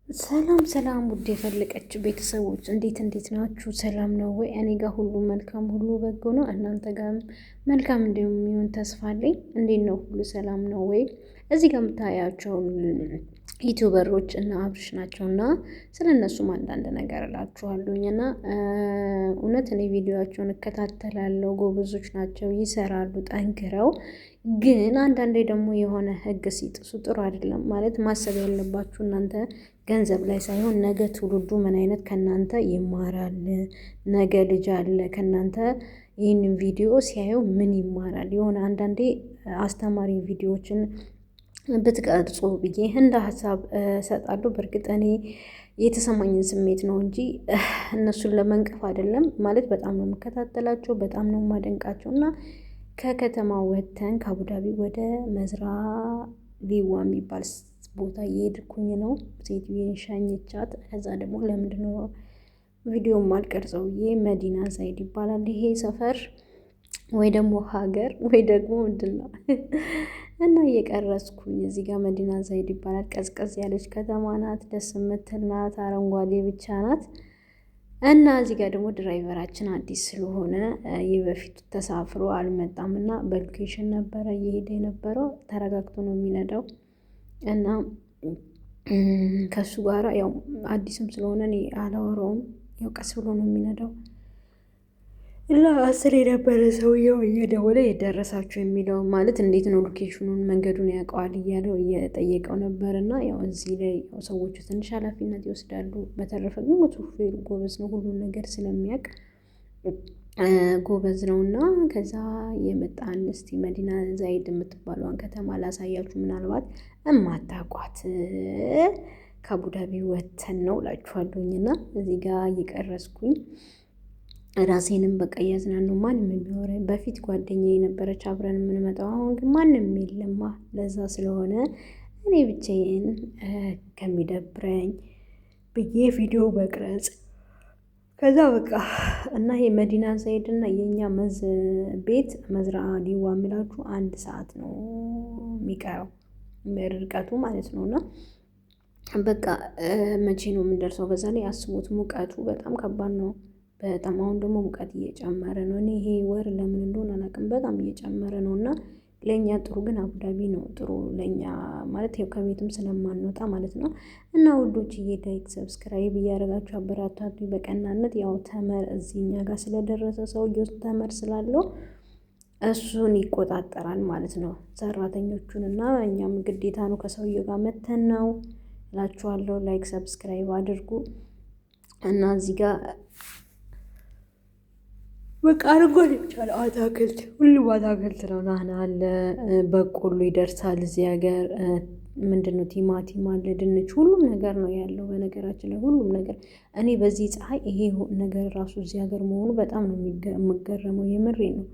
ሰላም ሰላም፣ ውድ የፈለቀች ቤተሰቦች እንዴት እንዴት ናችሁ? ሰላም ነው ወይ? እኔ ጋር ሁሉ መልካም፣ ሁሉ በጎ ነው። እናንተ ጋርም መልካም እንደሚሆን ተስፋ አለኝ። እንዴት ነው? ሁሉ ሰላም ነው ወይ? እዚህ ጋር የምታያቸው YouTuber ኦች እና አብርሽ ናቸው እና ስለ እነሱም አንዳንድ ነገር እላችኋለሁኝ። እና እውነት እኔ ቪዲዮቸውን እከታተላለሁ። ጎበዞች ናቸው፣ ይሰራሉ ጠንክረው። ግን አንዳንዴ ደግሞ የሆነ ህግ ሲጥሱ ጥሩ አይደለም። ማለት ማሰብ ያለባችሁ እናንተ ገንዘብ ላይ ሳይሆን ነገ ትውልዱ ምን አይነት ከእናንተ ይማራል፣ ነገ ልጅ አለ ከእናንተ ይህንን ቪዲዮ ሲያየው ምን ይማራል? የሆነ አንዳንዴ አስተማሪ ቪዲዮዎችን ብትቀርጹ ብዬ እንደ ሀሳብ እሰጣለሁ። በእርግጥ እኔ የተሰማኝን ስሜት ነው እንጂ እነሱን ለመንቀፍ አይደለም። ማለት በጣም ነው የምከታተላቸው፣ በጣም ነው የማደንቃቸው። እና ከከተማ ወጥተን ከአቡዳቢ ወደ መዝራ ሊዋ የሚባል ቦታ እየሄድኩኝ ነው። ሴትዮን ሸኝቻት፣ ከዛ ደግሞ ለምንድነው ቪዲዮ ማልቀርጸው ብዬ መዲና ዘይድ ይባላል ይሄ ሰፈር ወይ ደግሞ ሀገር ወይ ደግሞ ምንድን ነው እና እየቀረጽኩኝ እዚህ ጋር መዲና ዘይድ ይባላል። ቀዝቀዝ ያለች ከተማ ናት፣ ደስ የምትል ናት፣ አረንጓዴ ብቻ ናት። እና እዚህ ጋር ደግሞ driver ኣችን አዲስ ስለሆነ የበፊቱ ተሳፍሮ አልመጣም እና በ location ነበረ እየሄደ የነበረው። ተረጋግቶ ነው የሚነዳው እና ከእሱ ጋራ ያው አዲስም ስለሆነ እኔ አላወራውም። ያው ቀስ ብሎ ነው የሚነዳው እና አስር የነበረ ሰውየው እየደወለ የደረሳችሁ የሚለው ማለት እንዴት ነው location ኡን መንገዱን ያውቀዋል እያለው እየጠየቀው ነበር። እና ያው እዚህ ላይ ሰዎቹ ትንሽ ኃላፊነት ይወስዳሉ። በተረፈ ግን ሹፌሩ ጎበዝ ነው፣ ሁሉን ነገር ስለሚያውቅ ጎበዝ ነው። እና ከዛ የመጣን እስቲ መዲና ዛይድ የምትባለዋን ከተማ ላሳያችሁ፣ ምናልባት እማታውቋት ከአቡዳቢ ወተን ነው እላችኋለሁኝ። እና እዚህ ጋር እየቀረስኩኝ ራሴንም በቃ እያዝናኑ ማንም የሚያወራኝ በፊት ጓደኛ የነበረች አብረን የምንመጣው አሁን ግን ማንም የለማ። ለዛ ስለሆነ እኔ ብቻዬን ከሚደብረኝ ብዬ ቪዲዮ መቅረጽ ከዛ በቃ እና ይሄ መዲና ዘይድ እና የእኛ መዝ ቤት መዝራ ሊዋ የሚላችሁ አንድ ሰዓት ነው የሚቀረው ርቀቱ ማለት ነው። እና በቃ መቼ ነው የምንደርሰው? በዛ ላይ አስቡት፣ ሙቀቱ በጣም ከባድ ነው። በጣም አሁን ደግሞ ሙቀት እየጨመረ ነው። እኔ ይሄ ወር ለምን እንደሆነ አላውቅም፣ በጣም እየጨመረ ነው። እና ለእኛ ጥሩ ግን አቡዳቢ ነው ጥሩ ለእኛ ማለት ያው ከቤትም ስለማንወጣ ማለት ነው። እና ውዶች like፣ subscribe እያደረጋችሁ አበረታቱ በቀናነት። ያው ተመር እዚህ እኛ ጋር ስለደረሰ ሰውዬው ተመር ስላለው እሱን ይቆጣጠራል ማለት ነው ሰራተኞቹን። እና እኛም ግዴታ ነው ከሰውየው ጋር መተን ነው እላችኋለሁ። like subscribe አድርጉ እና እዚህ ጋር በቃ አረንጓዴ ብቻ ነው። አታክልት ሁሉም አታክልት ነው። ናና አለ፣ በቆሎ ይደርሳል እዚህ ሀገር። ምንድን ነው ቲማቲም አለ፣ ድንች፣ ሁሉም ነገር ነው ያለው። በነገራችን ላይ ሁሉም ነገር እኔ በዚህ ፀሐይ ይሄ ነገር ራሱ እዚህ ሀገር መሆኑ በጣም ነው የምገረመው። የምሬ ነው።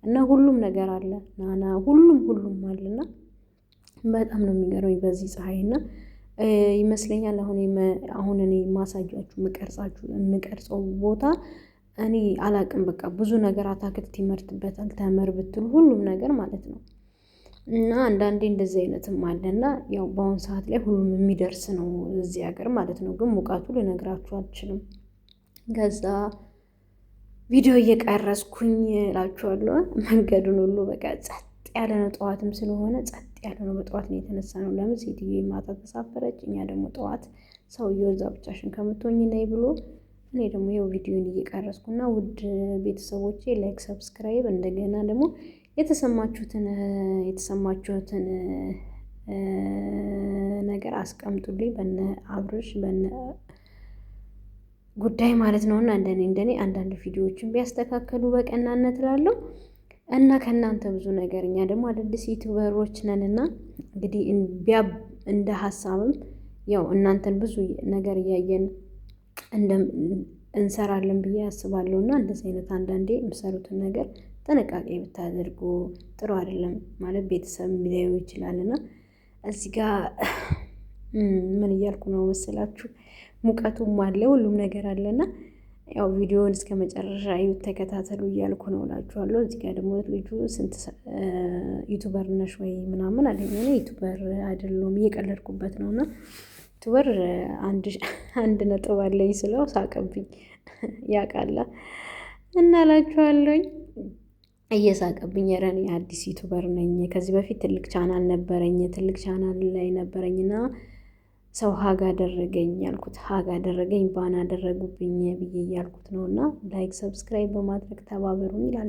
እና ሁሉም ነገር አለ ናና፣ ሁሉም ሁሉም አለና በጣም ነው የሚገርመኝ በዚህ ፀሐይ እና ይመስለኛል አሁን አሁን እኔ ማሳያችሁ የምቀርጻችሁ የምቀርጸው ቦታ እኔ አላቅም። በቃ ብዙ ነገር አታክልት ይመርትበታል። ተምር ብትሉ ሁሉም ነገር ማለት ነው። እና አንዳንዴ እንደዚህ አይነትም አለና ያው በአሁን ሰዓት ላይ ሁሉም የሚደርስ ነው እዚህ ሀገር ማለት ነው። ግን ሙቀቱ ልነግራችሁ አልችልም። ከዛ ቪዲዮ እየቀረስኩኝ እላችኋለሁ። መንገዱን ሁሉ በቃ ጸጥ ያለ ነው። ጠዋትም ስለሆነ ጸጥ ያለ ነው። በጠዋት ነው የተነሳ ነው። ለምን ሴትዮ ማታ ተሳፈረች፣ እኛ ደግሞ ጠዋት ሰውየው እዛ ብቻሽን ከምትሆኝ ነይ ብሎ እኔ ደግሞ ይኸው ቪዲዮን እየቀረጽኩ እና ውድ ቤተሰቦቼ like፣ subscribe እንደገና ደግሞ የተሰማችሁትን የተሰማችሁትን ነገር አስቀምጡልኝ በነ አብርሽ በነ ጉዳይ ማለት ነው። እና እንደኔ እንደኔ አንዳንድ ቪዲዮዎችን ቢያስተካከሉ በቀናነት እላለሁ። እና ከእናንተ ብዙ ነገር እኛ ደግሞ አዳዲስ YouTuber ኦች ነን እና እንግዲህ እንደ ሀሳብም ያው እናንተን ብዙ ነገር እያየን እንሰራለን ብዬ አስባለሁ። እና እንደዚህ አይነት አንዳንዴ የምሰሩትን ነገር ጥንቃቄ ብታደርጉ ጥሩ አይደለም ማለት ቤተሰብ ሊያዩ ይችላል። እና እዚህ ጋር ምን እያልኩ ነው መሰላችሁ? ሙቀቱም አለ ሁሉም ነገር አለና ያው ቪዲዮውን እስከ መጨረሻ እዩት፣ ተከታተሉ እያልኩ ነው እላችኋለሁ። እዚህ ጋር ደግሞ ልጁ ስንት YouTuber ነሽ ወይ ምናምን አለኝ። እኔ YouTuber አይደለሁም እየቀለድኩበት ነው እና YouTuber 1 ነጥብ አለኝ ስለው ሳቀብኝ። ያውቃላ እና እላችኋለሁኝ እየሳቀብኝ። ኧረ እኔ አዲስ YouTuber ነኝ። ከዚህ በፊት ትልቅ ቻናል ነበረኝ፣ ትልቅ ቻናል ላይ ነበረኝና ሰው hack አደረገኝ ያልኩት፣ hack አደረገኝ፣ ban አደረጉብኝ ብዬ እያልኩት ነው። እና like subscribe በማድረግ ተባበሩኝ ይላል።